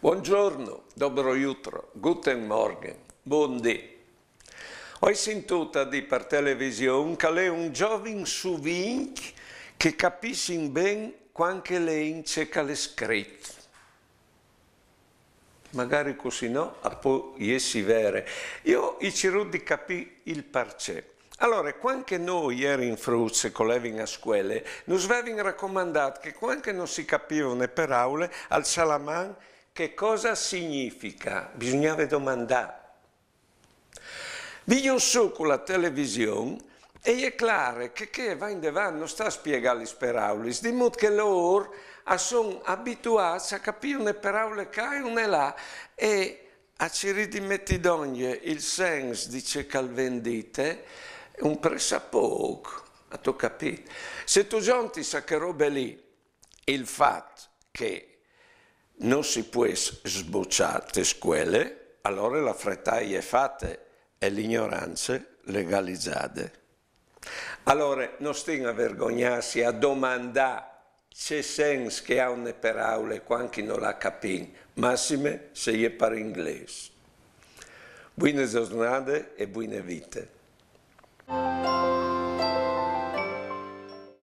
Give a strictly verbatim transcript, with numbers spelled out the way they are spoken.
Bongiorno, dobro jutro, guten Morgen, bundì. Oi sintût a dî par television che al è un zovin su vincj che capissin ben cuant che a lein ce che al è scrit. Magari cussì no, a pò jessi vere. Jo o ai cirût di capî il parcè. Alore, cuant che nô o jerin fruts e che o levin a scuele, nus vevin racomandât che cuant che no si capive une peraule, alçâ la man, che cosa significa? Bisugnave domandâ. Vignût sù cu la television e e je clâr che chê va indevant, no sta a spiegâ lis peraulis, di mût che lôr a son abituâts a capî une peraule ca e une là e a cirî di meti dongje il sens di ce che al ven dite, un pressapôc, âstu capît? Se tu zontis a chê robe li il fat che no si pues sbuçâ te scuele, alore la fretaie e je fate e la ignorance legalizade. Alore, no stin a vergognâsi a domandâ ce sens che e à une peraule cuant che no la capìn, massime se e je par inglês. Buine zornade e buine vite.